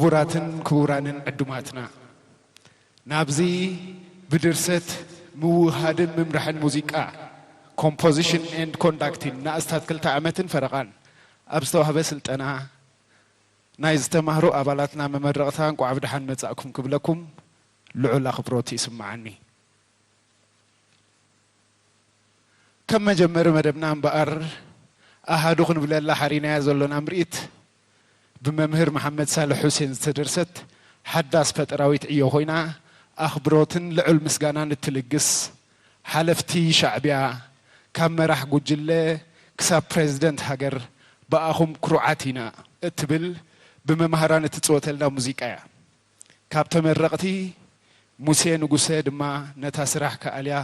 ክቡራትን ክቡራንን ዕዱማትና፣ ናብዚ ብድርሰት፣ ምውህሃድን ምምራሕን ሙዚቃ፣ ኮምፖዚሽን ኤንድ ኮንዳክቲን፣ ንኣስታት ክልተ ዓመትን ፈረቓን ኣብ ዝተዋህበ ስልጠና ናይ ዝተማህሩ ኣባላትና መመረቕታ እንቋዕ ብደሓን መጻእኩም ክብለኩም ልዑል ኣኽብሮት ይስምዓኒ። ከም መጀመሪ መደብና እምበኣር፣ ኣሃዱ ክንብለላ ሓሪናያ ዘሎና ምርኢት፣ ብመምህር መሓመድ ሳልሕ ሑሴን ዝተደርሰት ሓዳስ ፈጠራዊት ዕዮ ኮይና፣ ኣኽብሮትን ልዑል ምስጋናን እትልግስ፣ ሓለፍቲ ሻዕብያ፣ ካብ መራሕ ጉጅለ ክሳብ ፕሬዝደንት ሃገር፣ ብኣኹም ክሩዓት ኢና እትብል ብመማህራን እትጽወተልና ሙዚቃ እያ። ካብ ተመረቕቲ፣ ሙሴ ንጉሰ ድማ ነታ ስራሕ ክኣልያ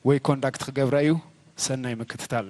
ወይ ኮንዳክት ክገብራ እዩ። ሰናይ ምክትታል።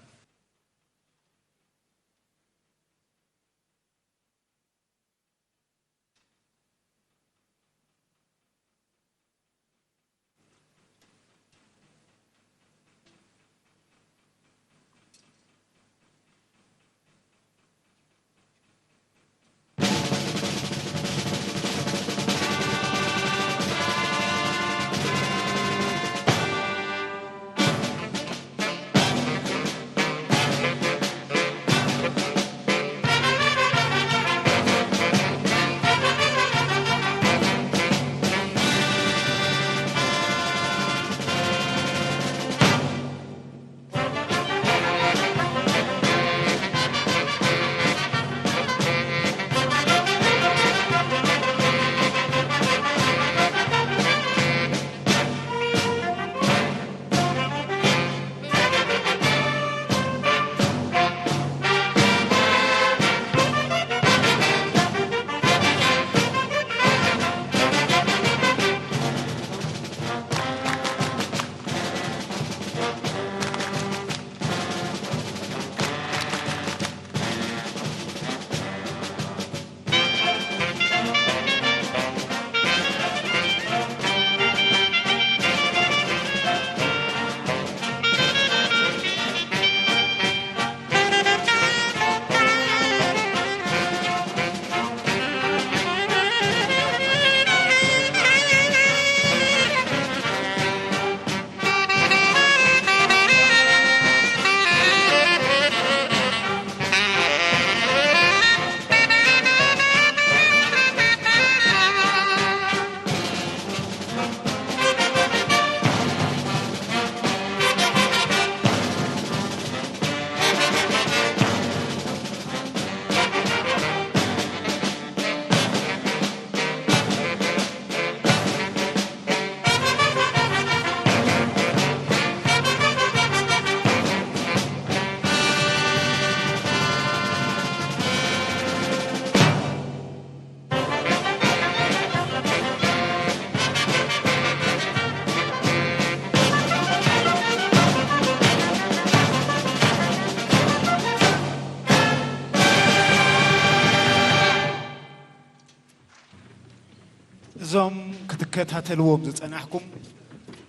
እዞም ክትከታተልዎም ዝጸናሕኩም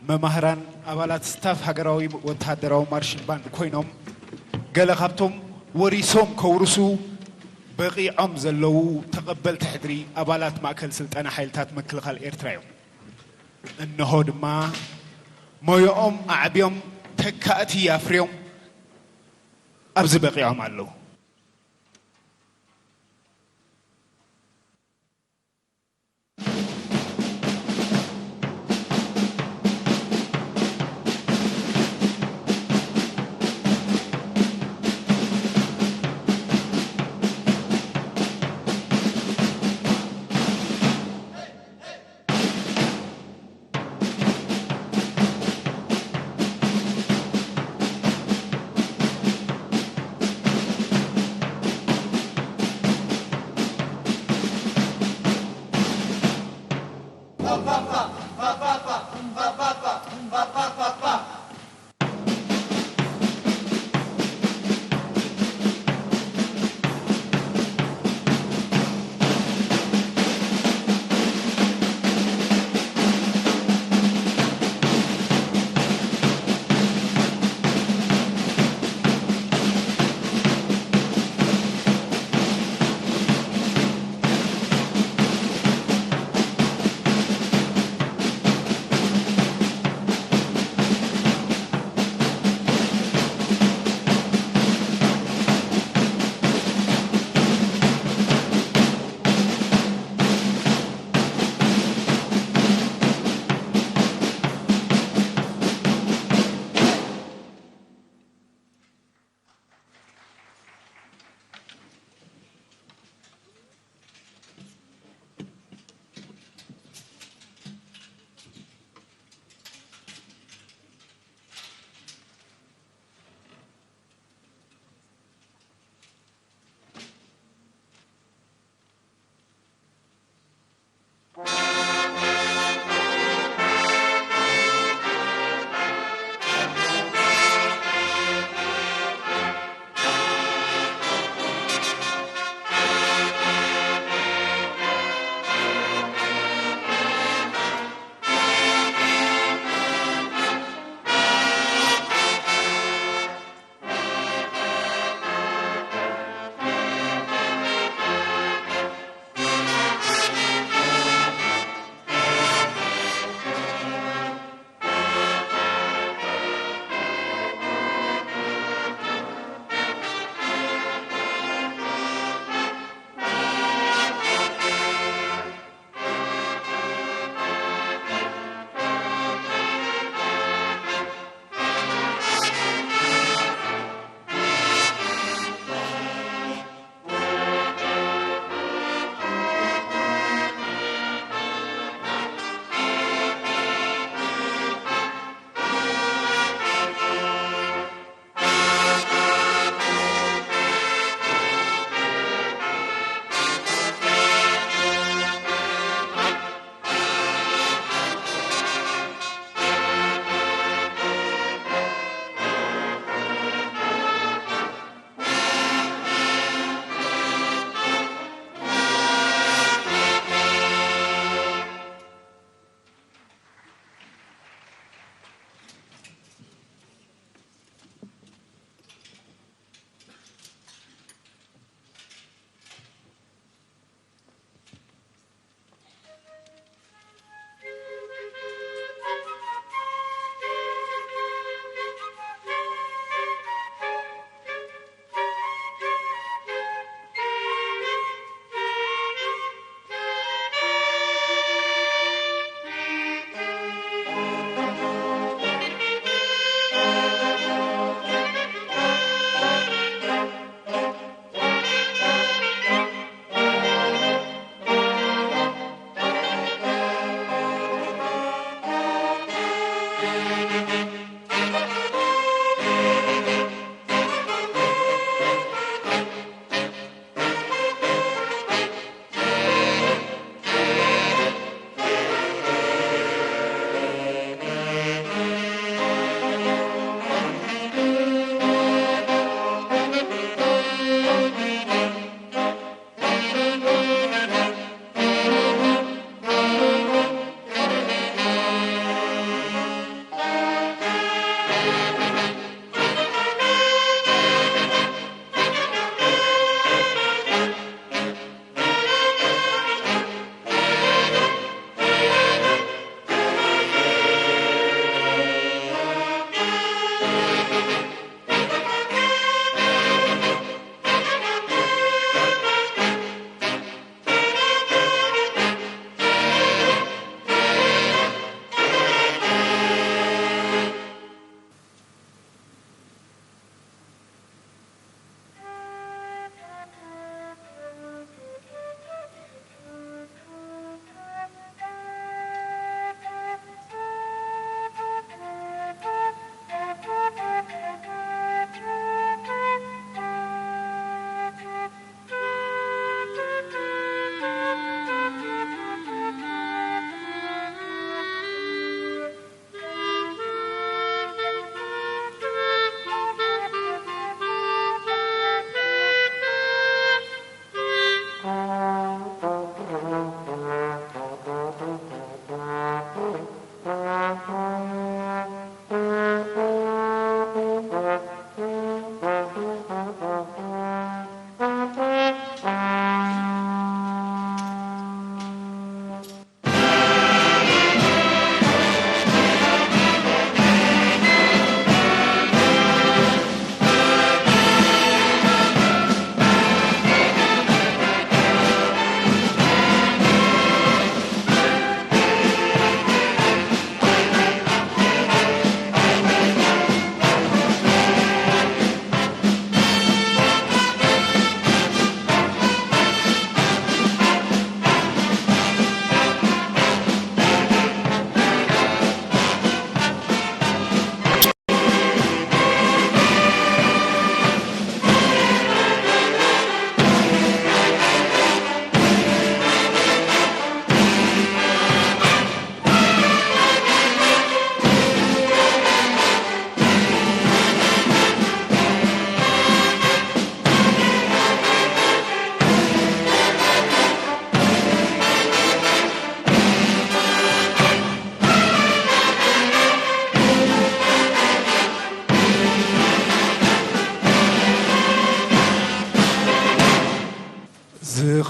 መማህራን ኣባላት ስታፍ ሃገራዊ ወተሃደራዊ ማርሽን ባንድ ኮይኖም፣ ገለ ካብቶም ወሪሶም ከውርሱ በቒዖም ዘለዉ ተቐበልቲ ሕድሪ ኣባላት ማእከል ስልጠና ሓይልታት ምክልኻል ኤርትራ እዮም። እንሆ ድማ ሞያኦም ኣዕብዮም ተካእቲ ኣፍርዮም ኣብዚ በቒዖም ኣለዉ።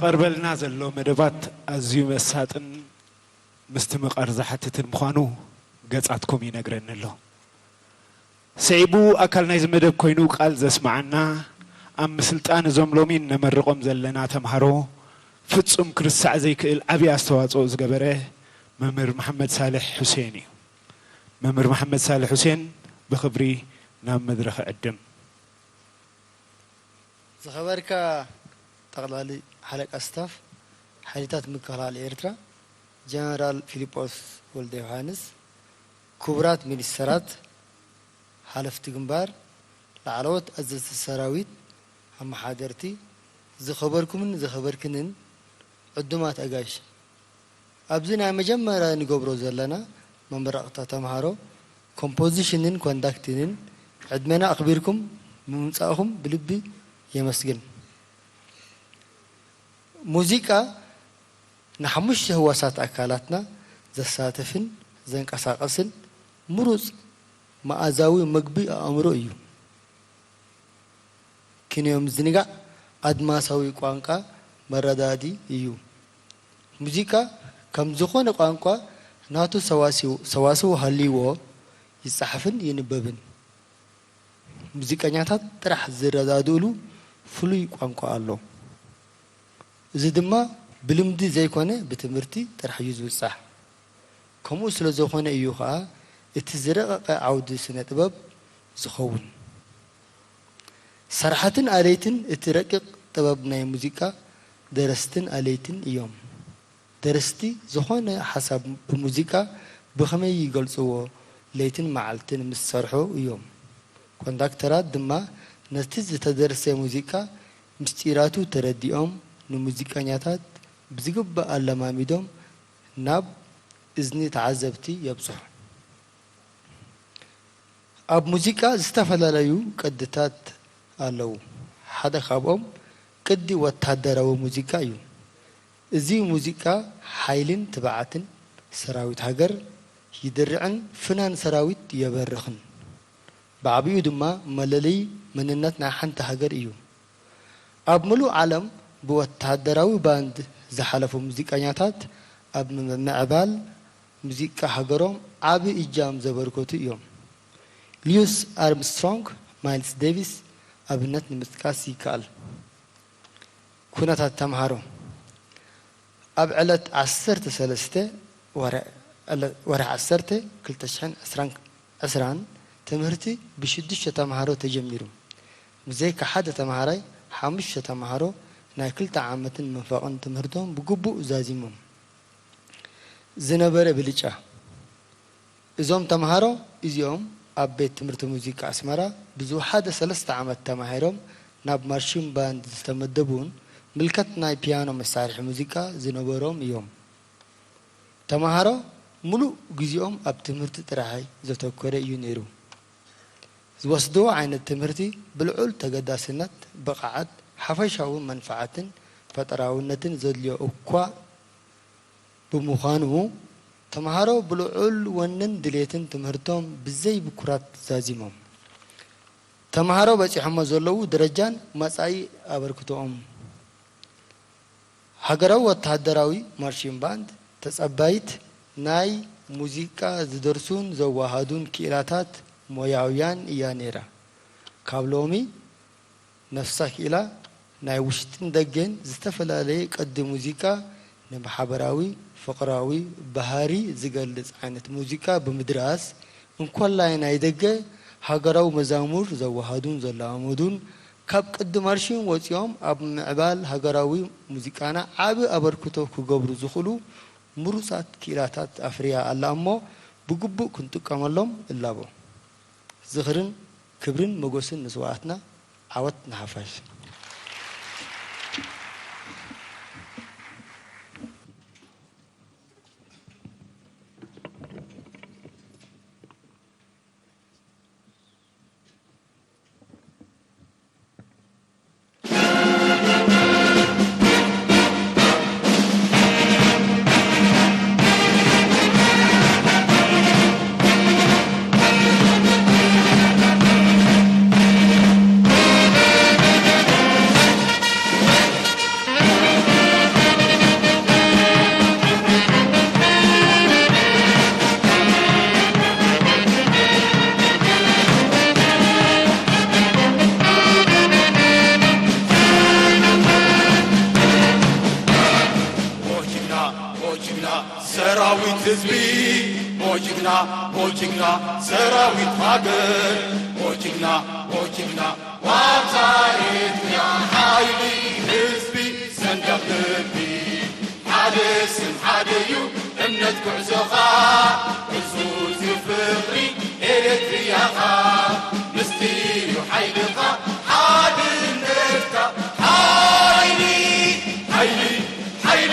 ዝቐርበልና ዘሎ መደባት ኣዝዩ መሳጥን ምስትምቓር ዝሓትትን ምዃኑ ገጻትኩም ይነግረኒ ኣሎ። ስዒቡ ኣካል ናይዚ መደብ ኮይኑ ቃል ዘስምዓና፣ ኣብ ምስልጣን እዞም ሎሚ እነመርቖም ዘለና ተምሃሮ ፍጹም ክርሳዕ ዘይክእል ዓቢ ኣስተዋጽኦ ዝገበረ መምህር መሓመድ ሳልሕ ሑሴን እዩ። መምህር መሓመድ ሳልሕ ሑሴን ብኽብሪ ናብ መድረኽ እዕድም። ዝኸበርካ ጠቕላሊ ሓለቃ ስታፍ ሓይልታት ምክልኻል ኤርትራ ጀነራል ፊሊጶስ ወልደ ዮሃንስ፣ ክቡራት ሚኒስተራት፣ ሓለፍቲ ግንባር፣ ላዕለዎት ኣዘዝቲ ሰራዊት፣ ኣመሓደርቲ፣ ዝኸበርኩምን ዝኸበርክንን ዕዱማት ኣጋይሽ፣ ኣብዚ ናይ መጀመርያ ንገብሮ ዘለና መመረቕታ ተምሃሮ ኮምፖዚሽንን ኮንዳክቲንን ዕድመና ኣኽቢርኩም ብምምጻእኹም ብልቢ የመስግን። ሙዚቃ ንሓሙሽተ ህዋሳት ኣካላትና ዘሳትፍን ዘንቀሳቕስን ምሩጽ መኣዛዊ መግቢ ኣእምሮ እዩ። ክንዮ ምዝንጋዕ ኣድማሳዊ ቋንቋ መረዳዲ እዩ። ሙዚቃ ከም ዝኾነ ቋንቋ ናቱ ሰዋስው፣ ሰዋስው ሃልይዎ ይጸሓፍን ይንበብን። ሙዚቀኛታት ጥራሕ ዝረዳድእሉ ፍሉይ ቋንቋ ኣሎ። እዚ ድማ ብልምዲ ዘይኮነ ብትምህርቲ ጥራሕ እዩ ዝብጻሕ። ከምኡ ስለ ዝኾነ እዩ ኸኣ እቲ ዝረቐቐ ዓውዲ ስነ ጥበብ ዝኸውን። ሰራሕትን ኣለይትን እቲ ረቂቕ ጥበብ ናይ ሙዚቃ ደረስትን ኣለይትን እዮም። ደረስቲ ዝኾነ ሓሳብ ብሙዚቃ ብኸመይ ይገልጽዎ? ለይትን መዓልትን ምስ ሰርሑ እዮም። ኮንዳክተራት ድማ ነቲ ዝተደርሰ ሙዚቃ ምስጢራቱ ተረዲኦም ንሙዚቀኛታት ብዝግባእ ኣለማሚዶም ናብ እዝኒ ተዓዘብቲ የብጽሑ። ኣብ ሙዚቃ ዝተፈላለዩ ቅድታት ኣለዉ። ሓደ ካብኦም ቅዲ ወተሃደራዊ ሙዚቃ እዩ። እዚ ሙዚቃ ሓይልን ትብዓትን ሰራዊት ሃገር ይድርዕን ፍናን ሰራዊት የበርኽን። ብዓቢኡ ድማ መለለዪ መንነት ናይ ሓንቲ ሃገር እዩ። ኣብ ምሉእ ዓለም ብወተሃደራዊ ባንድ ዝሓለፉ ሙዚቀኛታት ኣብ ምምዕባል ሙዚቃ ሃገሮም ዓቢ እጃም ዘበርከቱ እዮም። ሊዩስ ኣርምስትሮንግ፣ ማይልስ ዴቪስ ኣብነት ንምጥቃስ ይከኣል። ኩነታት ተምሃሮ ኣብ ዕለት ዓሰርተ ሰለስተ ወርሒ ዓሰርተ ክልተ ሽሕን ዕስራን ትምህርቲ ብሽዱሽተ ተምሃሮ ተጀሚሩ። ብዘይካ ሓደ ተምሃራይ፣ ሓሙሽተ ተምሃሮ ናይ ክልተ ዓመትን መንፈቕን ትምህርቶም ብግቡእ ዛዚሞም። ዝነበረ ብልጫ። እዞም ተምሃሮ እዚኦም ኣብ ቤት ትምህርቲ ሙዚቃ ኣስመራ ብዝወሓደ ሰለስተ ዓመት ተማሂሮም ናብ ማርሺን ባንድ ዝተመደቡን ምልከት ናይ ፒያኖ መሳርሒ ሙዚቃ ዝነበሮም እዮም። ተምሃሮ ምሉእ ግዜኦም ኣብ ትምህርቲ ጥራይ ዘተኮረ እዩ ነይሩ። ዝወስድዎ ዓይነት ትምህርቲ ብልዑል ተገዳስነት፣ ብቕዓት፣ ሓፈሻዊ መንፍዓትን ፈጠራውነትን ዘድልዮ እኳ ብምዃኑ፣ ተምሃሮ ብልዑል ወንን ድሌትን ትምህርቶም ብዘይ ብኩራት ዛዚሞም። ተምሃሮ በጺሖሞ ዘለዉ ደረጃን መጻኢ ኣበርክቶኦም። ሃገራዊ ወተሃደራዊ ማርሺን ባንድ ተጸባይት ናይ ሙዚቃ ዝደርሱን ዘወሃዱን ክኢላታት ሞያውያን እያ ነይራ። ካብ ሎሚ ነፍሳ ክኢላ ናይ ውሽጥን ደገን ዝተፈላለየ ቅዲ ሙዚቃ ንማሕበራዊ፣ ፍቕራዊ ባህሪ ዝገልጽ ዓይነት ሙዚቃ ብምድራስ፣ እንኮላይ ናይ ደገ ሃገራዊ መዛሙር ዘወሃዱን ዘላመዱን፣ ካብ ቅዲ ማርሺን ወጺኦም ኣብ ምምዕባል ሃገራዊ ሙዚቃና ዓቢ ኣበርክቶ ክገብሩ ዝኽእሉ ምሩጻት ክኢላታት ኣፍርያ ኣላ እሞ፣ ብግቡእ ክንጥቀመሎም እላቦ። ዝኽርን ክብርን ሞገስን ንስውኣትና። ዓወት ንሓፋሽ። ጅግና ጅግና ሰራዊት ህዝቢ ጅግና ጅግና ሰራዊት ሃገር ጅግና ጅግና ዋርሳይት ሓይሊ ህዝቢ ሰንደቕ ልቢ ሓደ ስም ሓደ እዩ እምነት ጉዕዞኻ ዕዙዝ እዩ ፍቕሪ ኤሌትሪያኻ ምስጢር እዩ ሓይልኻ ሓድነትካ ሓይሊ ሓይሊ ሓይሊ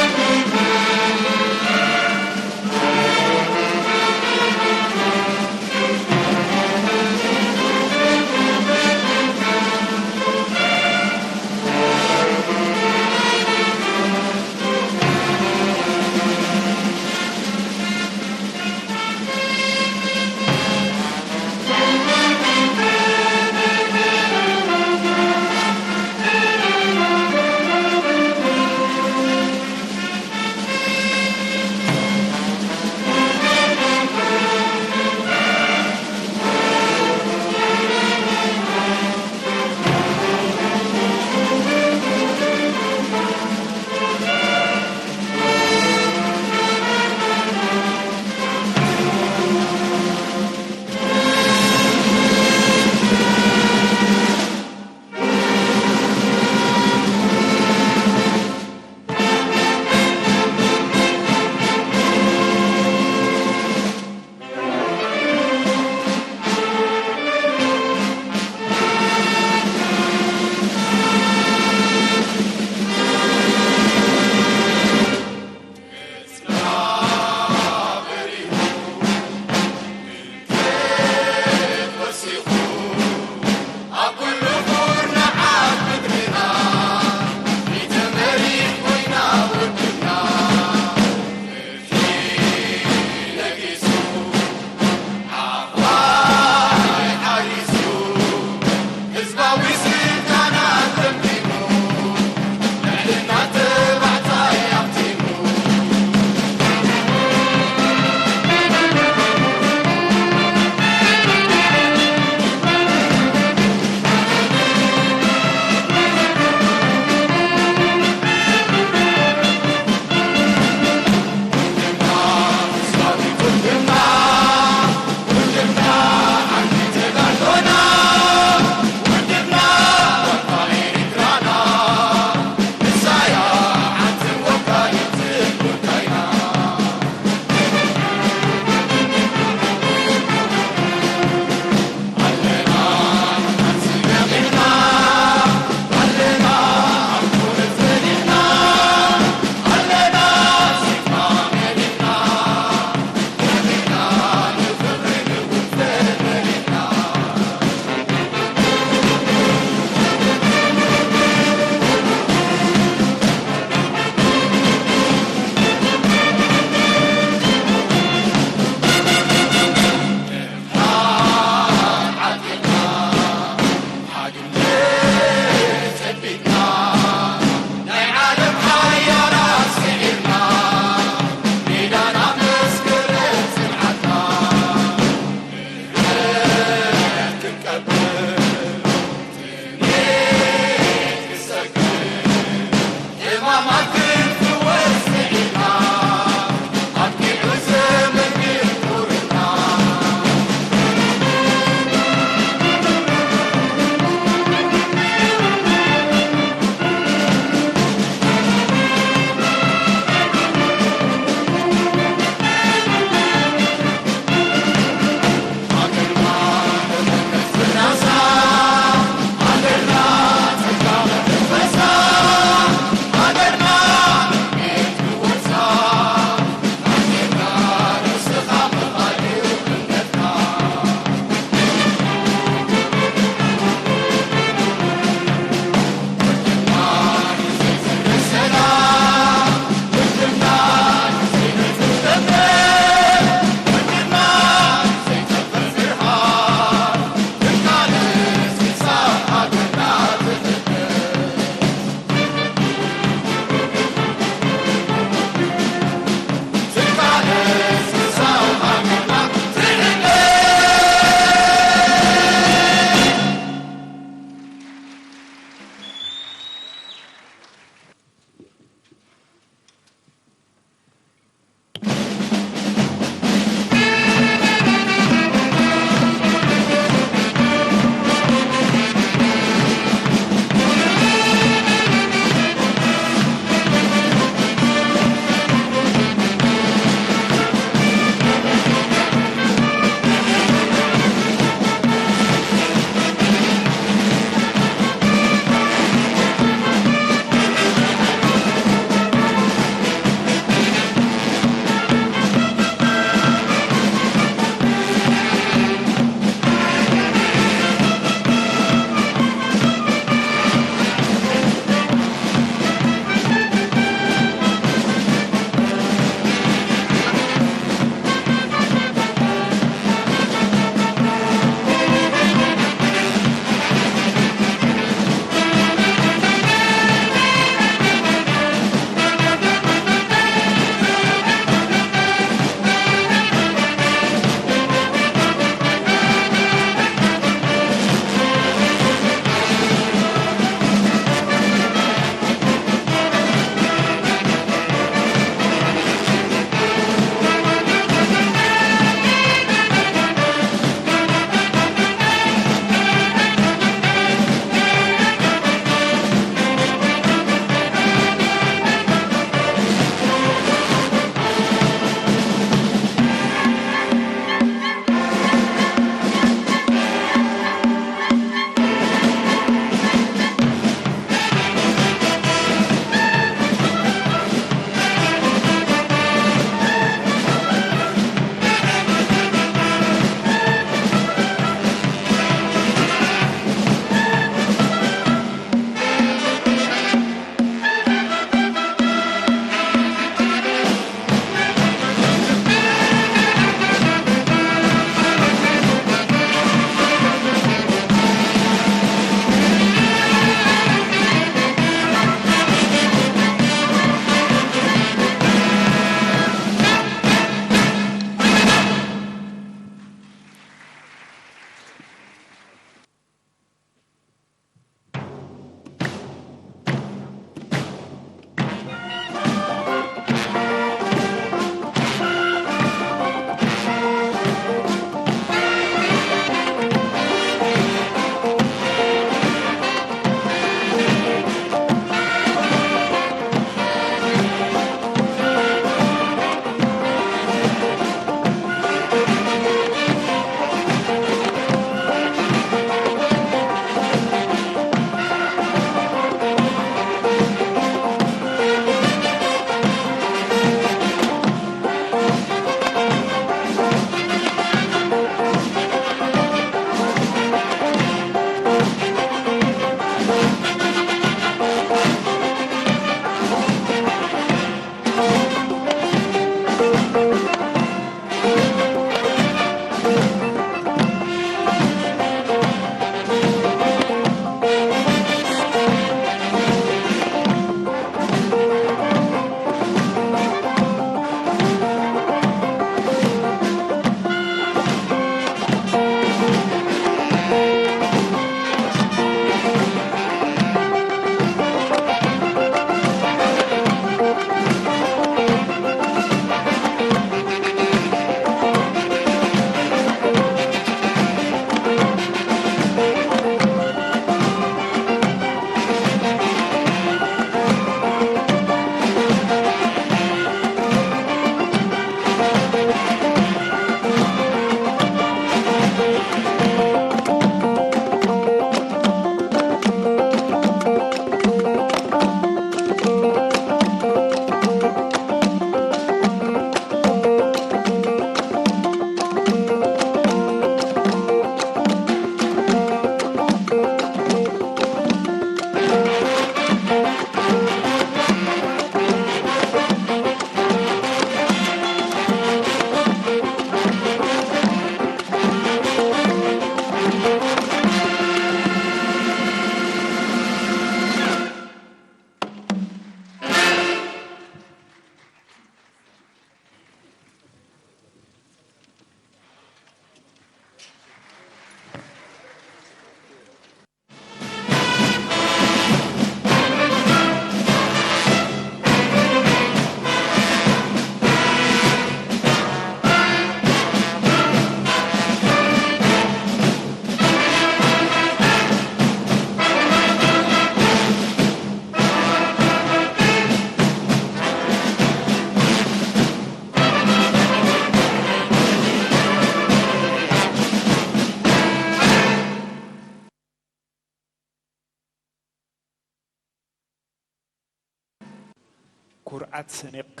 ዓት ሰኒቕካ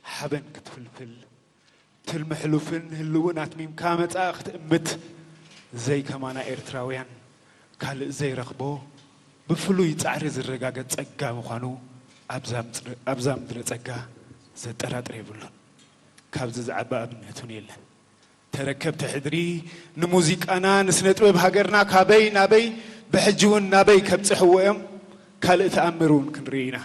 ሓበን ክትፍልፍል፣ ትልሚ ሕሉፍን ህልውን ኣትሚምካ መጻኢ ክትእምት፣ ዘይከማና ኤርትራውያን ካልእ ዘይረኽቦ ብፍሉይ ጻዕሪ ዝረጋገጽ ጸጋ ምዃኑ ኣብዛ ምጽሪ-፣ ኣብዛ ምድረ ጸጋ ዘጠራጥር የብሉን። ካብዚ ዝዓቢ ኣብነት እውን የለን። ተረከብቲ ሕድሪ ንሙዚቃና፣ ንስነ ጥበብ ሃገርና ካበይ ናበይ፣ ብሕጂ እውን ናበይ ከብጽሕዎ እዮም፣ ካልእ ተኣምር እውን ክንርኢ ኢና።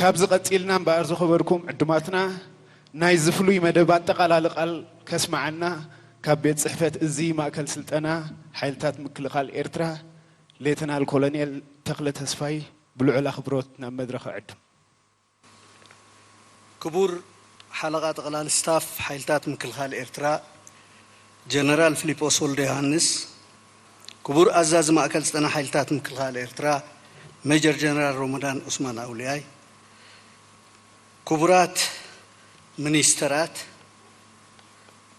ካብዚ ቀጺልና እምበኣር፣ ዝኸበርኩም ዕዱማትና፣ ናይዚ ፍሉይ መደብ ኣጠቓላሊ ቃል ከስምዓና፣ ካብ ቤት ጽሕፈት እዚ ማእከል ስልጠና ሓይልታት ምክልኻል ኤርትራ፣ ሌተናል ኮሎኔል ተኽለ ተስፋይ፣ ብልዑል ኣኽብሮት ናብ መድረኽ እዕድም። ክቡር ሓለቓ ጠቕላሊ ስታፍ ሓይልታት ምክልኻል ኤርትራ፣ ጀነራል ፊሊጶስ ወልደ ዮሃንስ፣ ክቡር ኣዛዚ ማእከል ስልጠና ሓይልታት ምክልኻል ኤርትራ፣ ሜጀር ጀነራል ሮመዳን ዑስማን ኣውልያይ፣ ክቡራት ሚኒስተራት፣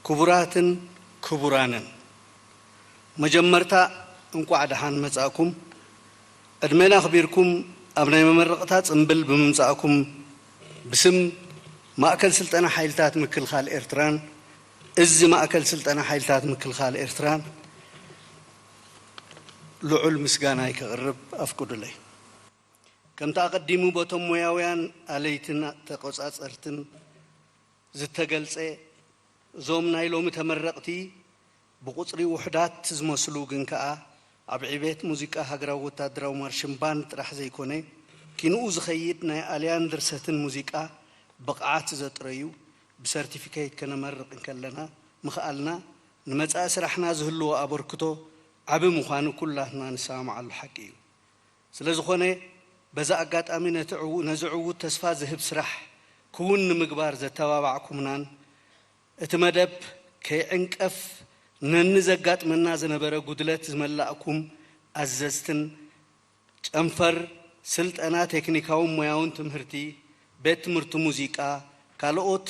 ክቡራትን ክቡራንን፣ መጀመርታ እንቋዕ ደሓን መጻእኩም። ዕድሜና ኣኽቢርኩም ኣብ ናይ መመረቕታ ጽምብል ብምምጻእኩም፣ ብስም ማእከል ስልጠና ሓይልታት ምክልኻል ኤርትራን እዚ ማእከል ስልጠና ሓይልታት ምክልኻል ኤርትራን ልዑል ምስጋናይ ከቕርብ ኣፍቅዱለይ። ከምቲ ኣቐዲሙ በቶም ሞያውያን ኣለይትን ተቖጻጸርትን ዝተገልጸ፣ እዞም ናይ ሎሚ ተመረቕቲ ብቑጽሪ ውሑዳት ዝመስሉ፣ ግን ከኣ ኣብ ዕቤት ሙዚቃ ሃገራዊ ወታደራዊ ማርሽን ባንድ ጥራሕ ዘይኮነ፣ ኪንኡ ዝኸይድ ናይ ኣልያን ድርሰትን ሙዚቃ ብቕዓት ዘጥረዩ ብሰርቲፊኬት ከነመርቕ እንከለና ምኽኣልና፣ ንመጻኢ ስራሕና ዝህልዎ ኣበርክቶ ዓቢ ምዃኑ ኩላትና ንሰማማዓሉ ሓቂ እዩ። ስለ ዝኾነ፣ በዚ ኣጋጣሚ ነቲ ዕዉ-፣ ነዚ ዕዉት ተስፋ ዝህብ ስራሕ ክውን ንምግባር ዘተባባዕኩምናን፣ እቲ መደብ ከይዕንቀፍ ነኒ ዘጋጥመና ዝነበረ ጉድለት ዝመላእኩም ኣዘዝትን፣ ጨንፈር ስልጠና ቴክኒካውን ሞያውን ትምህርቲ፣ ቤት ትምህርቲ ሙዚቃ፣ ካልኦት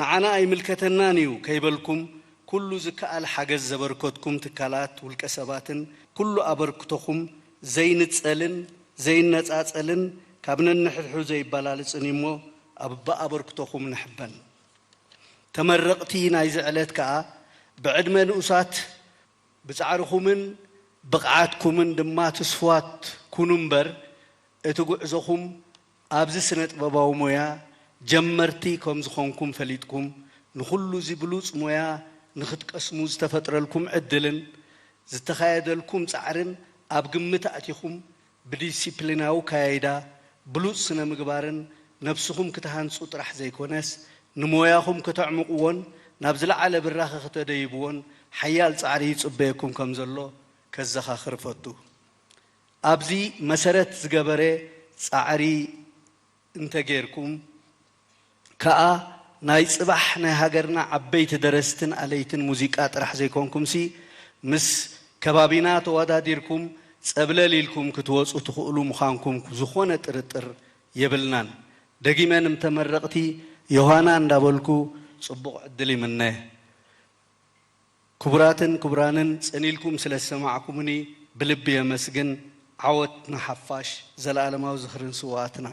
ንዓና ኣይምልከተናን እዩ ከይበልኩም፣ ኩሉ ዝከኣል ሓገዝ ዘበርከትኩም ትካላት፣ ውልቀ ሰባትን፣ ኩሉ ኣበርክቶኹም ዘይንጸልን ዘይነጻጸልን፣ ካብ ነንሕድሕዱ ዘይበላልጽን እዩ እሞ፣ ኣብ ብኣበርክቶኹም ንሕበን። ተመረቕቲ ናይዚ ዕለት ከኣ፣ ብዕድመ ንኡሳት ብጻዕርኹምን ብቕዓትኩምን ድማ ትስፉዋት ኩኑ እምበር፣ እቲ ጉዕዞኹም ኣብዚ ስነ-ጥበባዊ ሞያ ጀመርቲ ከም ዝኾንኩም ፈሊጥኩም፣ ንኹሉ እዚ ብሉጽ ሞያ ንኽትቀስሙ ዝተፈጥረልኩም ዕድልን ዝተኻየደልኩም ጻዕርን ኣብ ግምት ኣእቲኹም፣ ብዲሲፕሊናዊ ኣካያይዳ፣ ብሉጽ ስነ ምግባርን ነብስኹም ክትሃንጹ ጥራሕ ዘይኮነስ፣ ንሞያኹም ከተዕምቕዎን ናብ ዝለዓለ ብራኸ ከተደይብዎን ሓያል ጻዕሪ ይጽበየኩም ከም ዘሎ ከዘኻኽር እፈቱ። ኣብዚ መሰረት ዝገበረ ጻዕሪ እንተጌርኩም፣ ከኣ ናይ ጽባሕ ናይ ሃገርና ዓበይቲ ደረስትን ኣለይትን ሙዚቃ ጥራሕ ዘይኮንኩምሲ፣ ምስ ከባቢና ተወዳዲርኩም ጸብለል ኢልኩም ክትወጹ ትኽእሉ ምዃንኩም ዝኾነ ጥርጥር የብልናን። ደጊመ ንተመረቕቲ ዮሃና እንዳበልኩ ጽቡቕ ዕድል ይምነ። ክቡራትን ክቡራንን፣ ጽን ኢልኩም ስለ ዝሰማዕኩምኒ ብልቢ የመስግን። ዓወት ንሓፋሽ! ዘለኣለማዊ ዝኽሪ ንስውኣትና!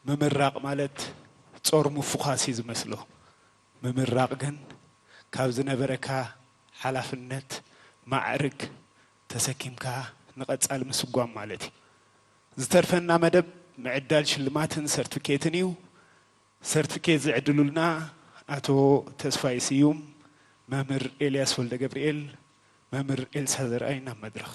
ምምራቕ ማለት ጾር ምፍዃስ እዩ ዝመስሎ። ምምራቕ ግን ካብ ዝነበረካ ሓላፍነት፣ ማዕርግ ተሰኪምካ ንቐጻሊ ምስጓም ማለት እዩ። ዝተርፈና መደብ ምዕዳል ሽልማትን ሰርቲፊኬትን እዩ። ሰርቲፊኬት ዝዕድሉልና ኣቶ ተስፋይ ስዩም፣ መምህር ኤልያስ ወልደ ገብርኤል፣ መምህር ኤልሳ ዘርኣይ ናብ መድረኽ።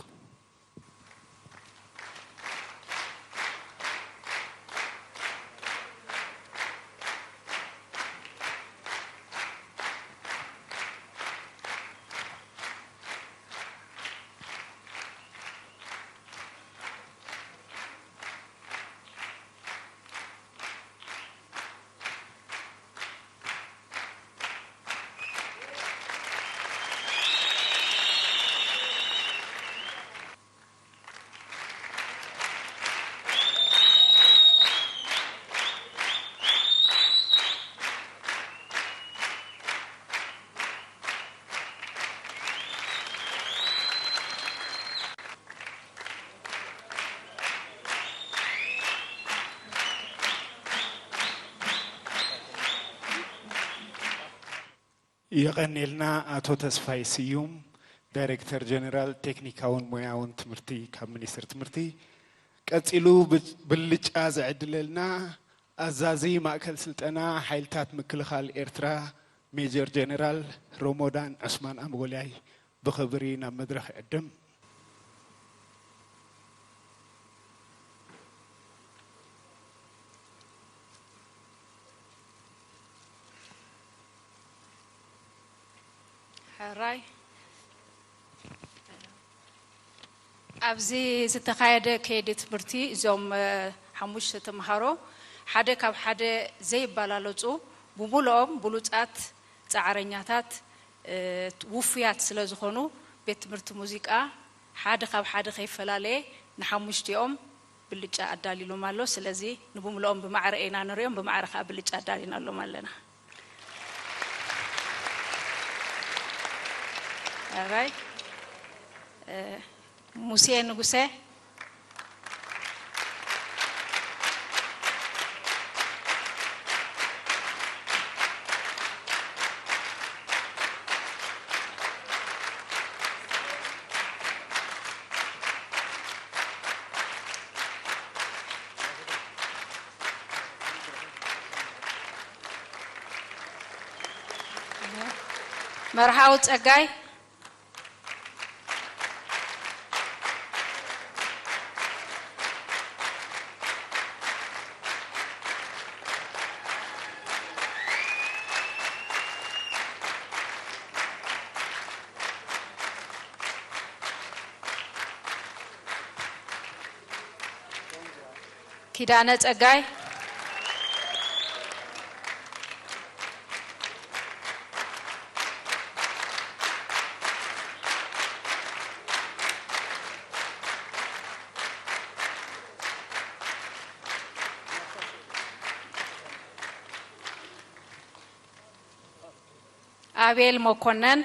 የቐኔልና ኣቶ ተስፋይ ስዩም፣ ዳይሬክተር ጀነራል ቴክኒካውን ሞያውን ትምህርቲ ካብ ሚኒስቴር ትምህርቲ። ቀጺሉ ብ-፣ ብልጫ ዝዕድለልና ኣዛዚ ማእከል ስልጠና ሓይልታት ምክልኻል ኤርትራ ሜጀር ጀነራል ሮሞዳን ዑስማን ኣምጎልያይ ብኽብሪ ናብ መድረኽ ይዕድም። ሕራይ። ኣብዚ ዝተኻየደ ከይዲ ትምህርቲ እዞም፣ እ፣ ሓሙሽተ ተምሃሮ ሓደ ካብ ሓደ ዘይበላለጹ፣ ብምሉኦም ብሉጻት ጻዕረኛታት፣ እ፣ ውፉያት ስለ ዝኾኑ፣ ቤት ትምህርቲ ሙዚቃ ሓደ ካብ ሓደ ከይፈላለየ ንሓሙሽቲኦም ብልጫ ኣዳሊሎም ኣሎ። ስለዚ ንብምልኦም ብማዕረ ኢና ንሪኦም፣ ብማዕረ ከዓ ብልጫ ኣዳሊናሎም ኣለና። ኣራይ፣ እ፣ ሙሴ ንጉሰ። መርሃዊ ጸጋይ። ኪዳነ ጸጋይ። ኣቤል መኮነን።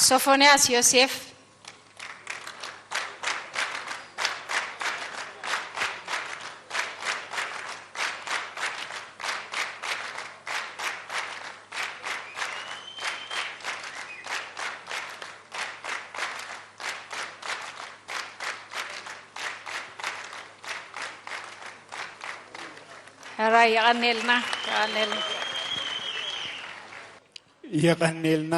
ሶፎንያስ ዮሴፍ። ሕራይ የቐኔልና፣ የቐኔልና። የቐኔልና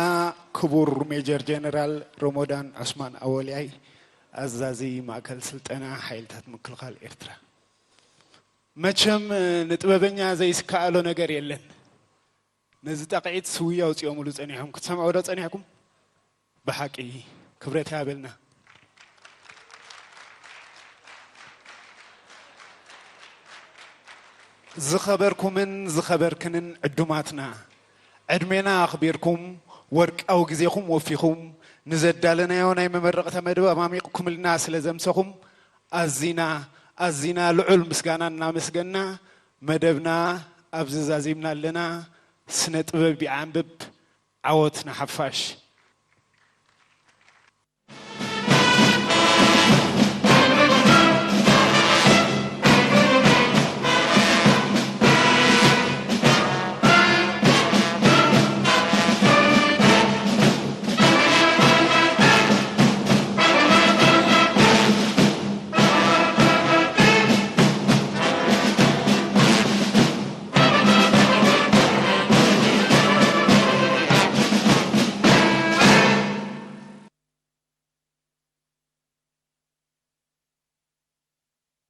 ክቡር ሜጀር ጀነራል ሮሞዳን ዑስማን ኣወልያይ፣ ኣዛዚ ማእከል ስልጠና ሓይልታት ምክልኻል ኤርትራ። መቸም ንጥበበኛ ዘይስከኣሎ ነገር የለን። ነዚ ጣቕዒት ስውይ ኣውጺኦምሉ ጸኒሖም። ክትሰምዑ ዶ ጸኒሕኩም? ብሓቂ ክብረት ይሃበልና። ዝኸበርኩምን ዝኸበርክንን ዕዱማትና፣ ዕድሜና ኣኽቢርኩም ወርቃዊ ግዜኹም ወፊኹም ንዘዳለናዮ ናይ መመረቕታ መደብ ኣማሚቕኩምልና ስለ ዘምሰኹም ኣዚና ኣዚና ልዑል ምስጋና እናመስገና መደብና ኣብዚ ዛዚምና ኣለና። ስነ ጥበብ ይዓንብብ። ዓወት ንሓፋሽ።